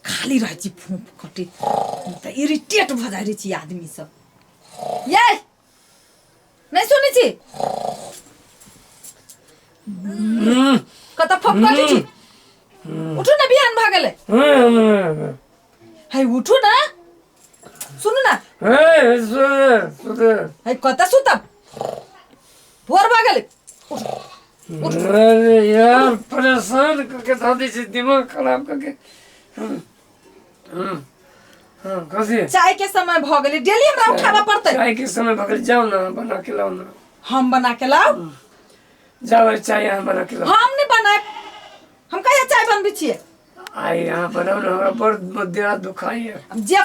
खाली रहै छी फूँफ कटैत तऽ इरिटेट भऽ जाइ रहै छी आदमी सब ये नहि सुनै छी कतऽ फूँफ कटै छी उठू ने बिहान भऽ गेलै है उठू ने सुनू ने है कतऽ सुतब भोर भऽ गेलै अरे यार परेशान करके धऽ दै छै दिमाग खराब करके हाँ कथी चाय के समय भऽ गेलै डेली हमरा उठाबऽ पड़तै चाय के समय भऽ गेल जाउ ने बना के लाउ ने हम बना के लाउ जाउ चाय अहाँ बना के लाउ हम नहि बनायब हम कहिया चाय बनबै छियै आइ अहाँ बनाउ ने हमरा बड़ देह दुखाइए हम जे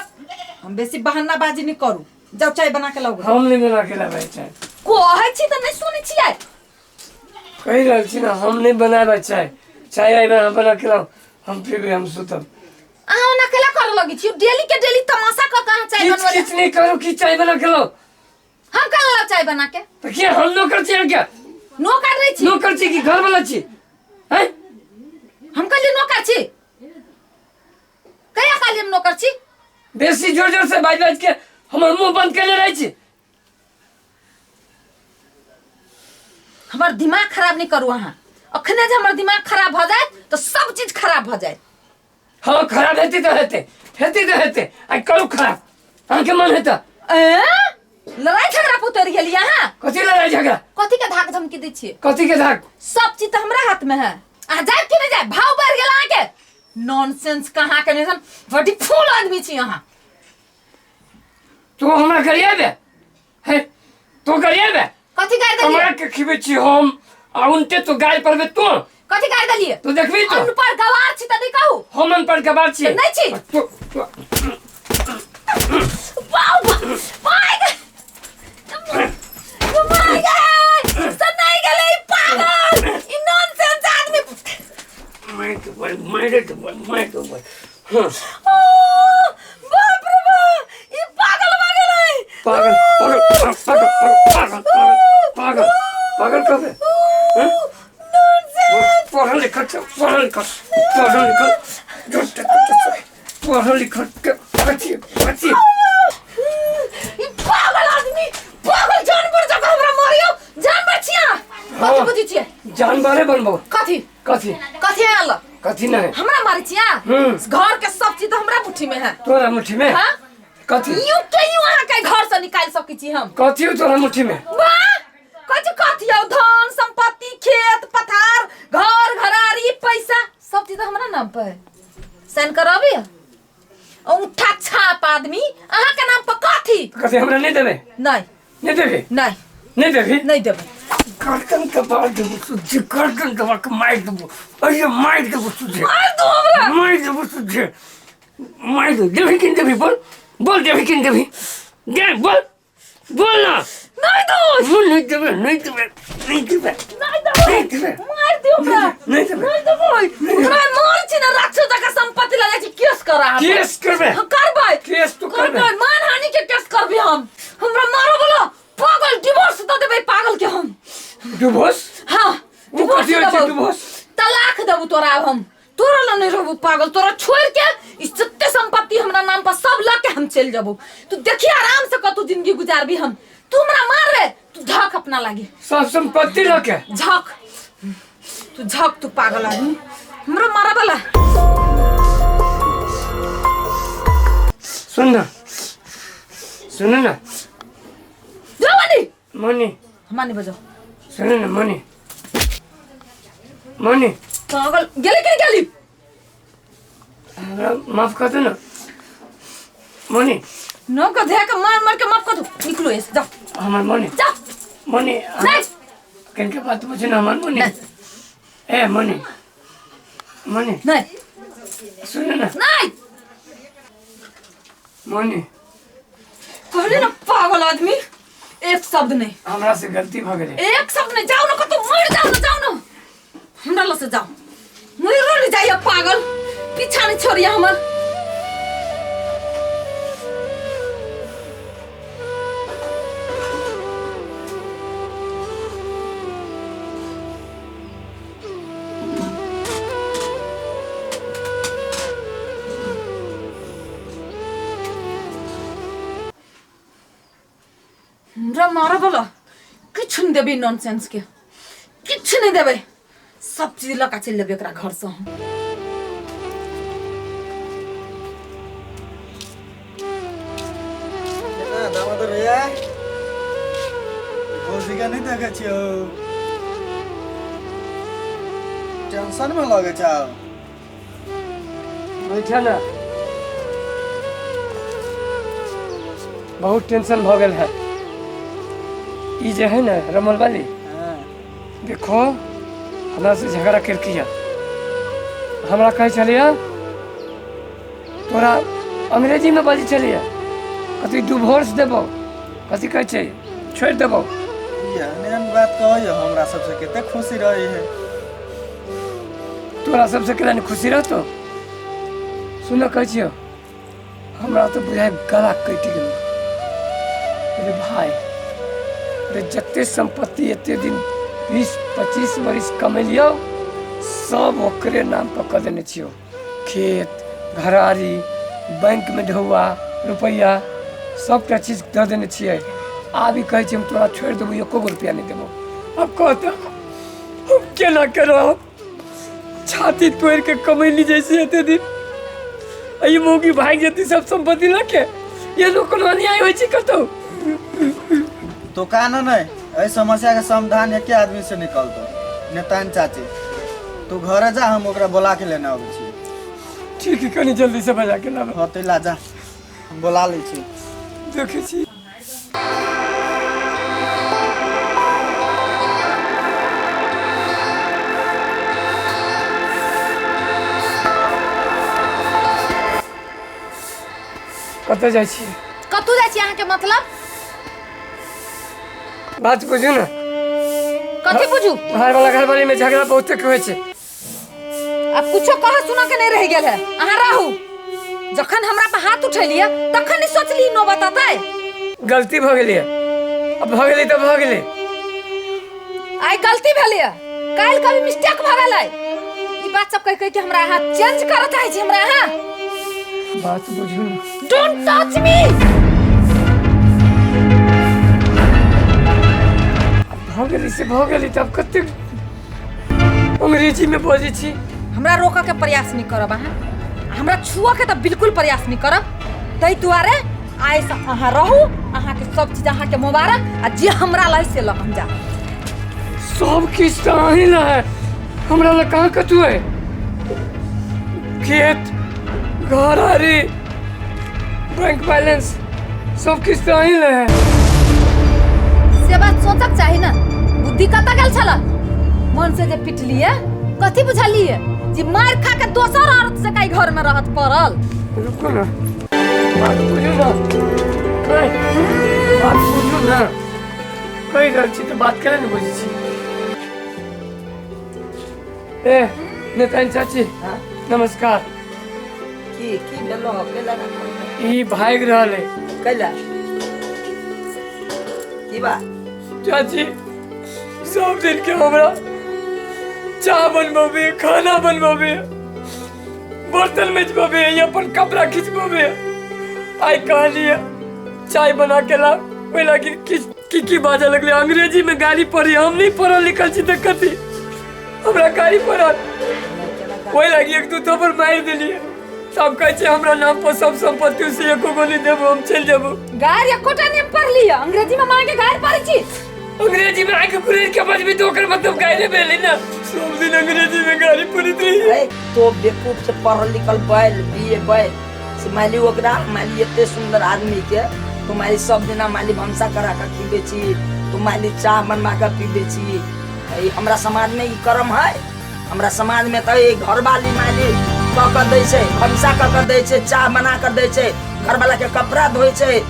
हम बेसी बहानाबाजी नहि करू जाउ चाय बना के लाउ हम नहि बना के लाबै चाय कहै छी तऽ नहि सुनै छियै कहि रहल छी ने हम नहि बनाबै चाय चाय आइ अहाँ बना के लाउ हम पीबै हम सुतब अहाँ ओना केला करऽ लगै छी डेली के डेली तमाशा कऽ के अहाँ चाय किच बनबै किच नहि करू कि चाय बना के लाउ हम केला लाउ चाय बना के तऽ किया हम नौकर छियै क्या नौकर नहि छी नौकर छी कि घर वाला छी हैं हम कहलियै नौकर छी कहिया कहलियै हम नौकर छी बेसी जोर जोर से बाजि बाजि के हमर मुंह बंद केने रहै छी हमर दिमाग खराब नहि करू अहाँ अखने जे हमर दिमाग खराब भऽ जायत तऽ सब चीज खराब भऽ जायत हाँ खराब हेतै तऽ हेतै हेतै तऽ हेतै आइ करू खराब अहाँके मन हेतै ए? लड़ाई झगड़ा पर उतरि गेलियै अहाँ कथी लड़ाई झगड़ा कथी के धाक धमकी दै छियै कथी के धाक सब चीज तऽ हमरा हाथ में है अहाँ जायब कि नहि जायब भाव बढ़ि गेल अहाँके नॉनसेंस कहाँ के नहीं बड़ी फूल आदमी छी अहाँ तू हमरा गरियाबे हे तू गरियाबे कथी गारि देलियै हमरा के खिबै छी हम आ उनटे तू गारि पड़बे तू कथी गारि देलियै तू देखबी तो अनपढ़ गवार छी तऽ नहि कहू हम अनपढ़ गवार छी नहि छी। तू तू बाप my my गए सुनाई गेलै ई पागल ई नॉनसेंस आदमी मारि देबै मारि देबै मारि देबै हाँ ओ, बाप रे बाप ई पागल भऽ गेलै पागल पागल पागल पागल पागल पागल पागल कब है हाँ? पढ़ल लिखल छै पढ़ल लिखल पढ़ल लिखल झूठ पढ़ल लिखल के अथी अथी ई पागल आदमी पागल जानवर जकाँ हमरा मारियो जानवर छिया कथी हाँ। बुझै छियै जानवरे बनबो कथी कथी कथी आयल कथी नहीं हमरा मारै छिया हम्म। घर के सब चीज हमरा मुट्ठी में है तोरा मुट्ठी में हाँ? कथी यूं के यूं अहाँ के घर से निकाल सकै छी हम कथी हो तोरा मुट्ठी में वाह कथी कथी हौ धन संपत्ति खेत पथार घर घरारी पैसा सब चीज हमरा नाम पर है साइन कराबी अंगूठा छाप आदमी अहाँ के नाम पर कथी कथी हमरा नहीं देबे नहीं नहीं देबे नहीं नहीं देबे नहीं देबै गर्दन दबा देबो सुझे गर्दन दबा के मारि देबो अरे मारि देबो सुझे मार दो हमरा मारि देबो सुझे मारि देबो देबही कि नहीं देबही बोल बोल देबही कि नहीं देबही दे बोल बोल ना नहीं दो बोल नहीं देबे नहीं देबे नहीं देबे नहीं देबै नहीं देबे मार दियो हमरा नहीं देबै। नहीं देबै हमरा मार छी ना राक्षस जकाँ संपत्ति लऽ जाइ छी केस करा हम। केस करबे हम करबै केस तू करबे। करबै मानहानि के केस करबै हम हमरा मारो बोलो पागल डिवोर्स दऽ देबै पागल के हम डिवोर्स हाँ ओ डिवोर्स कथी होइ छै देबौ। डिवोर्स तलाक देबू तोरा आब हम तोरा लग नहीं रहबू पागल तोरा छोड़ के ई जते संपत्ति हमरा नाम पर सब लऽ के हम चलि जबू तू देखी आराम से कतू जिंदगी गुजारबी हम तू हमरा मार रे तू झक अपना लागे सब संपत्ति लऽ के झक तू झक तू पागल आदमी हमरो मारा वाला सुन ना सुन ना जो मनी मनी मानी बजाओ सुन ना मनी मनी पागल गेली कि नहीं गेली हमरा माफ कर दे ना मनी न गधे के मार मार के माफ कर दो निकलो ऐसे जाओ हमर मनी जाओ मनी नहीं किनके बात पूछे ना हमर मनी ए मनी मनी नहीं सुन ना नहीं मनी कहले ना पागल आदमी एक शब्द नहीं हमरा से गलती भ गेलै एक शब्द नहीं जाओ ना कतौ मर जाओ ना जाओ ना हमरा लग से जाओ मरो नहीं जाइए पागल पीछा नहीं छोड़िए हमर हमरा मारऽ वाला किछु नहि देबै नॉनसेंस के किछु नहि देबै सब चीज लऽ कऽ चलि लेबै एकरा घरसँ हम। केना दामोदर भैया, भौजीके नहि देखै छियौ, टेंशनमे लगै छौ। बैठा ना, बहुत टेंशन भऽ गेल है। ई जे है ना रमल वाली, देखो हमरा से झगड़ा केलकै। हमरा कहै छलियै तोरा अंग्रेजीमे बाजै छलियै कथी डिवोर्स देबो, कथी कहै छै छोड़ि देबो। एहन एहन बात कहैया, हमरा सबसे कते खुशी रहै है। तोरा सबसे केना नहि खुशी रहतो? सुन, कहै छियौ, हमरा तऽ बुझाइ गला कटि गेल। अरे भाई, अरे जते सम्पत्ति एते दिन 20-25 बरिस कमेलियौ सब ओकरे नाम पर कऽ देने छियौ। खेत घरारी, बैंक में ढौआ रुपैआ, सबटा चीज दऽ देने छियै। आब ई कहै छै हम तोरा छोड़ि देबौ, एको गो रुपैआ नहि देबौ। आब कहतऽ हम केना के रहब? छाती तोड़ि के कमैली जैसे एते दिन, आ ई मौगी भागि जेतै सब सम्पत्ति लऽ के। एहनो कोनो अन्याय होइ छै कतौ? तो का न नहीं, एहि समस्या के समाधान एके आदमी से निकलतो, नेतान चाची। तू घरे जा, हम ओकरा बोला के लेने अबै छी। ठीक है, कनी जल्दी से बजा के लाबऽ। हाँ, तै ला जा, हम बोला लै छी। देखै छी। कतऽ जाइ छी? कतौ जाइ छी अहाँके मतलब? बात बुझू ने। कथी बुझू? घरवाला घरवाली में झगड़ा बहुते के होइ छै। अब कुछो कह सुना के नहीं रह गेल है। अहाँ रहू, जखन हमरा पर हाथ उठेलिए तखन नहीं सोचली नौबत अतै। गलती भऽ गेलै, अब भऽ गेलै तऽ भऽ गेलै। आइ गलती भेलै, काल्हि कभी मिस्टेक भऽ गेलै। ई बात सब कहि कहि के हमरा अहाँ चेंज करऽ चाहै छी हमरा अहाँ? बात बुझू ने। Don't touch me. भऽ गेलै से भऽ गेलै, तब कतेक अंग्रेजी में बजै छी? हमरा रोकऽ के प्रयास नहीं करब अहाँ, हमरा छुअ के तऽ बिल्कुल प्रयास नहीं करब। ताहि दुआरे आइ से अहाँ रहू, अहाँके सब चीज अहाँके मुबारक, आ जे हमरा लय से लऽ हम जा। सब किछु तऽ अहीं लए है, हमरा लए कहाँ कतहु है? खेत घर आरी बैंक बैलेंस सब किछु तऽ अहीं लए है। से बात सोचक चाही ने। बुद्धि कतऽ गेल छल? मन से जे पिटलिए कथी बुझलिए जे मार खा के दोसर औरत से काई घर में रहत पड़ल? रुको ना, बात बुझू ना। नहीं, बात बुझू ना। कहि रहल छी तऽ बात केना नहि बुझै छी? ए नेताइन चाची, नमस्कार। की की भेलो? कैला ना? ई भागि रहल है। कैला, की बात? चाची, सब दिन के हमरा चाह बनबे, खाना बनबे, बर्तन मजबे, अपन कपड़ा खिंचबे। आइ कहलिए चाय बना के ला, ओहि लागी की की बाजऽ लगलै, अंग्रेजी में गाली पढ़ी। हम नहीं पढ़ल लिखल छी तऽ कथी हमरा गाली पड़ल? ओहि लागी एक दू थप्पड़ मारि देलियै। सब कहै छै हमरा नाम पर सब संपत्ति, से एको गो नहि देबो, हम चलि जेबो। गारि एकोटा नहि पढ़ली? अंग्रेजी में माँ के गारि पढ़ै छी? अंग्रेजी में आके गुरेज के बजबी तो ओकर मतलब गायले भेलै ने। सब दिन अंग्रेजी में गाली पढ़ैत रही। ए, तो बेवकूफ से पढ़ल लिखल बैल, बीए बैल से माली ओकरा माली एते सुंदर आदमी के तू माली सब दिना माली भनसा करा के खिबै छी, तू माली चाह बनवा के पीबै छी। ई हमरा समाज में ई कर्म है? हमरा समाज में तऽ ई घरवाली माली कऽ के दै छै, भनसा कऽ के दै छै, चाह बना के दै छै, घरवाला के कपड़ा धोइ छै,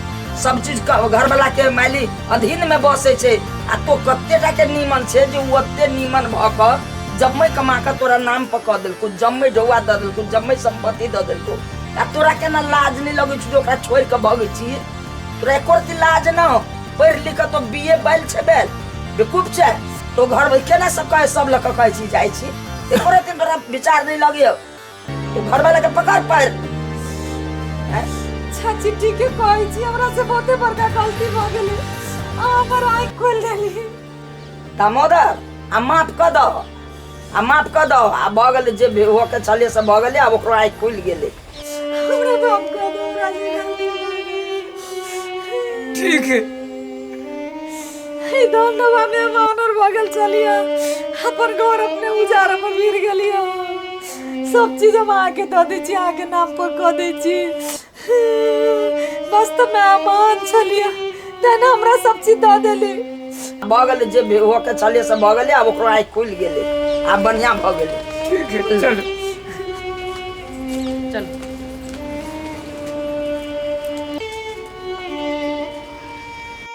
सब चीज घरवाला के माली अधीन में बसै छै। आ तो कते टा के नीमन छै जे ओ ओते नीमन भऽ कऽ जम्मे कमा कऽ तोरा नाम पर कऽ देलकौ, जम्मे ढौआ दऽ देलकौ, जम्मे सम्पत्ति दऽ देलकौ, आ तोरा केना लाज नहि लगै छौ जे ओकरा छोड़ि कऽ भगै छी? तोरा एको रत्ती लाज न हो? पढ़ि लिख कऽ तो बीए बैल छै, बैल बेवकूफ छै। तो घर में केना सब कहे, सब लऽ कऽ कहै छी जाइ छी, एको रत्ती तोरा विचार नहि लगैयौ? तो घरवाला के पकड़ पैर। चाची, ठीके कहै छी, हमरा से बहुते बड़का गलती भऽ गेलै। हमर आँखि खोलि देली। दामोदर, आ माफ कऽ दह, आ माफ कऽ दह। आ भऽ गेलै जे होके छलै से भऽ गेलै। आब ओकरो आँखि खुलि गेलै। हमरा माफ कऽ दो, हमरा से गलती भऽ गेल। ठीक है। ई धन डबा में मानर भऽ गेल छलियै, अपन घर अपने उजाड़ में गिर गेलियै। सब चीज हम अहाँके दऽ दै छी, अहाँके नाम पर कऽ दै छी। बस तऽ मेहमान छलियै तेँ ने हमरा सब चीज दऽ देली। भऽ गेलै जे होके छलै से भऽ गेलै। आब ओकरो आँखि खुलि गेलै, आब बढ़िआँ भऽ गेलै। ठीक है, चल।